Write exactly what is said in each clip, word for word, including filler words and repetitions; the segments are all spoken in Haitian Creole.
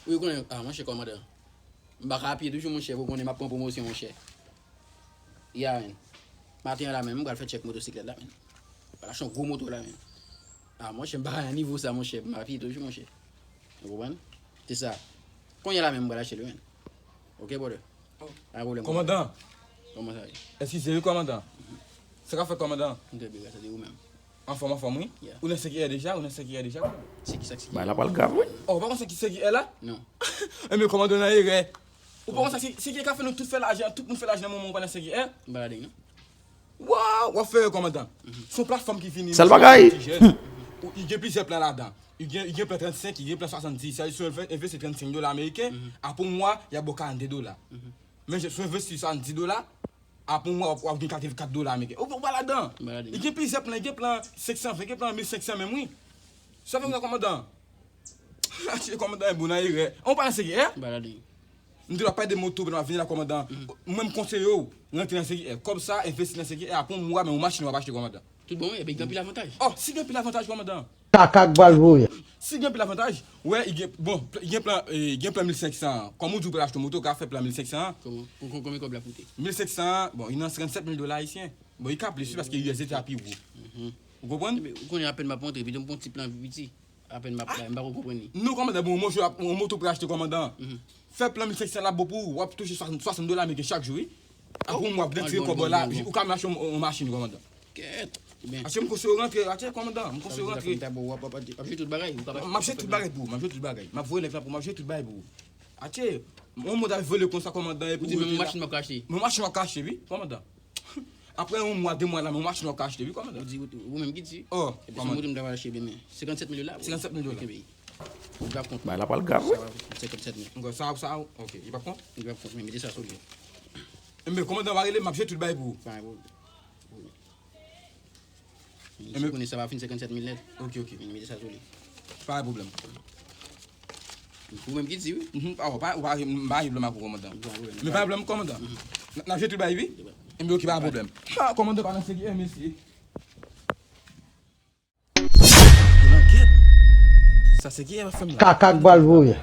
Wi, ou konnen, ah, monchè kòmandan. M pa ka apiye toujou, monchè, ou konnen m ap pran pwomosyon, monchè. Ya, men. Maten an la menm, m pral fè tchèk motosiklèt la, men. M pral achte yon gwo moto la, men. Ah, monchè, m pa ka nan nivo sa, monchè, m apiye toujou, monchè. Ou konprann? Se sa. Kounye a la menm, m pral achte l, men. Ok, brother. Pa gen pwoblèm. Kòmandan. Kòman sa ye? Eskize wi, kòmandan. Sa k ap fèt, kòmandan? M trè byen, gras a Dye, ou menm? Anfòm, anfòm, wi. Yeah. Ou nan C Q R deja? Ou nan C Q R deja? Se ki sa, se ki? Bay la pral grav, wi. Oh, ou pa konn sa ki C Q R la? Non. Enben, kòmandan nan erè. Ou pa konn sa ki, C Q R ka fè nou tout fè lajan, tout moun fè lajan nan moman ou pa nan C Q R? M pa ladan, non. Waw, w ap fè erè, kòmandan. Se yon platfòm ki vini. Sèl bagay. Ti jèn. Ou, li gen plizyè plan ladan. Li gen, li gen plan trannsenk, li gen plan swasanndis. Sa, si w enve-, envesti trannsenk dola ameriken, apre yon mwa, y ap ba w karannde dola. Men si w envesti swasanndis dola, apre yon mwa, w ap, w ap gen katrevenkat dola ameriken. Ou, ou pa ladan. M pa ladan. Li gen plizyè plan, li gen plan senk san ven, gen plan mil senk san menm, wi. Sa fè m nan kòmandan. Atire kòmandan e bon nan erè. Ou pa nan C Q R? M pa ladan. M te dwe pale de moto pandan m ap vini la, kòmandan. Mwen, m konseye w rantre nan C Q R. Kòb sa, envesti nan C Q R, apre yon mwa, men yon machin w ap achte, kòmandan. Tout bon, wi, ebyen, gen anpil avantaj. Oh, si gen anpil avantaj, kòmandan. Kaka k pral voye. Si gen anpil avantaj, wè, i gen, bon, pl-, i gen plan, eh, gen plan mil senk san an. Kòm ou di w pral achte yon moto, ou ka fè plan mil senk san an. Kòman? Kon-, kon-, konbyen kòb la koute? Mil senk san an, bon, li nan senkannsèt mil dola ayisyen. Bon, li ka plis, wi, paske U S D T a pi wo. Ou konprann? Ebyen, ou konnen apèn m ap rantre, epi m pran ti plan pi piti. Apèn m ap bay, m pa ko konprann li. Non, kòmandan, bon, yon moto, yon moto pou achte, kòmandan. Fè plan mil senk san la bon pou ou, w ap touche swasann, swasann dola ameriken chak jou, wi. Apre yon mwa, w ap retire kòb la, ou ka menm achte yon, yon machin, kòmandan. Kèt. Ebyen. Atire, m konseye w rantre, atire, kòmandan, m konseye w rantre. M ap jere tout bagay, ou ka. M ap jere tout bagay pou ou, m ap jere tout bagay. M ap voye nèg la pou ou, m ap jere tout bagay pou ou. Atire, yon moun ta vole konsa, kòmandan, epi ou di menm yon machin m ap ka achte. Yon machin w ap ka achte, wi, kòmandan. Apre yon mwa, de mwa la, men yon machin w ap ka achte, wi, kòmandan. Ou di, ou, ou menm ki di. Oh, epi se yon moto m ta pral achte, men, men, senkannsèt mil dola, wi. Senkannsèt mil dola. Kenbe. Li pa kont. Bay la pral grav, wi. Sa va, senkannsèt mil. Sa, sa, ok, li pa kont? Li pa kont, men mete sa sou li. Enben, kòmandan, pa rele m, m ap jere tout bagay pou ou. Pa gen pwoblèm. Wi. Enben, si w konnen sa va fin senkannsèt mil nèt. Ok, ok. Men mete sa sou li. Pa gen pwoblèm. Ou menm ki di, wi. Mhm, pa, pa, pa, m pa gen pwoblèm ak ou, kòmandan. Pa gen pwoblèm. Men pa gen pwoblèm, kòmandan. N, n ap jere tout bagay, wi. Enben, ok, pa gen pwoblèm. Ha, kòmandan pa nan C Q R, mesye. Pou langèt. Sa C Q R ap fè m la. Kaka k pral voye.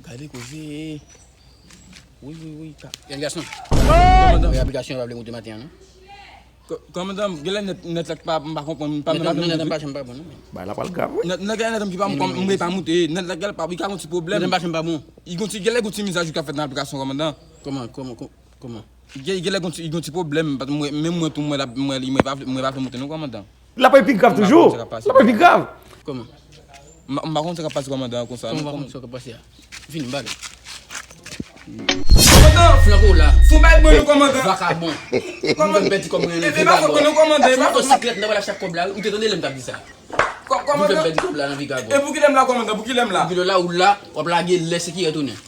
Gade koze. Wi, wi, wi. Ka-, jèn gason. Kòmandan. Wi, aplikasyon an pa vle moute maten an, non? Kò-, kòmandan, genlè nèt, nèt la ki pa, m pa konprann, m pa, nèt, nèt, nèt pa janm pa bon, non. Bay la pral grav, wi. Bay la pral grav, wi. Nèt, nèt, genlè nèt ki pa, m, m, m pa moute, nèt la, genlè pa, li ka gon ti pwoblèm. Nèt pa janm pa bon. Li gon ti, genlè gon ti mizajou k ap fèt nan aplikasyon, kòmandan. Kòman, kòman, kò-, kòman? Gen, genlè gon ti, gon ti pwoblèm, paske mwen, menm mwen tou, mwen la, mwen, li, mwen pa vle, mwen pa vle moute non, kòmandan. L ap pi grav toujou. L ap pi grav. Kòman? M, m pa konn sa k ap pase, kòmandan, konsa. Kòman w pa konn sa k ap pase a? Vini, m pale. Kòmandan! Flanke w la. Fon bay mwen non, kòmandan. Vakabon. Ou fè m pèdi kòb mwen nan vagabon. Motosiklèt m ta pral achte ak kòb la, ou te tande lè m t ap di sa. Ou fè m pèdi kòb la nan vagabon. E pou kilè m la, kòmandan, pou kilè m la? Pou kilè w la, ou la, w ap lage lè se ki retounen.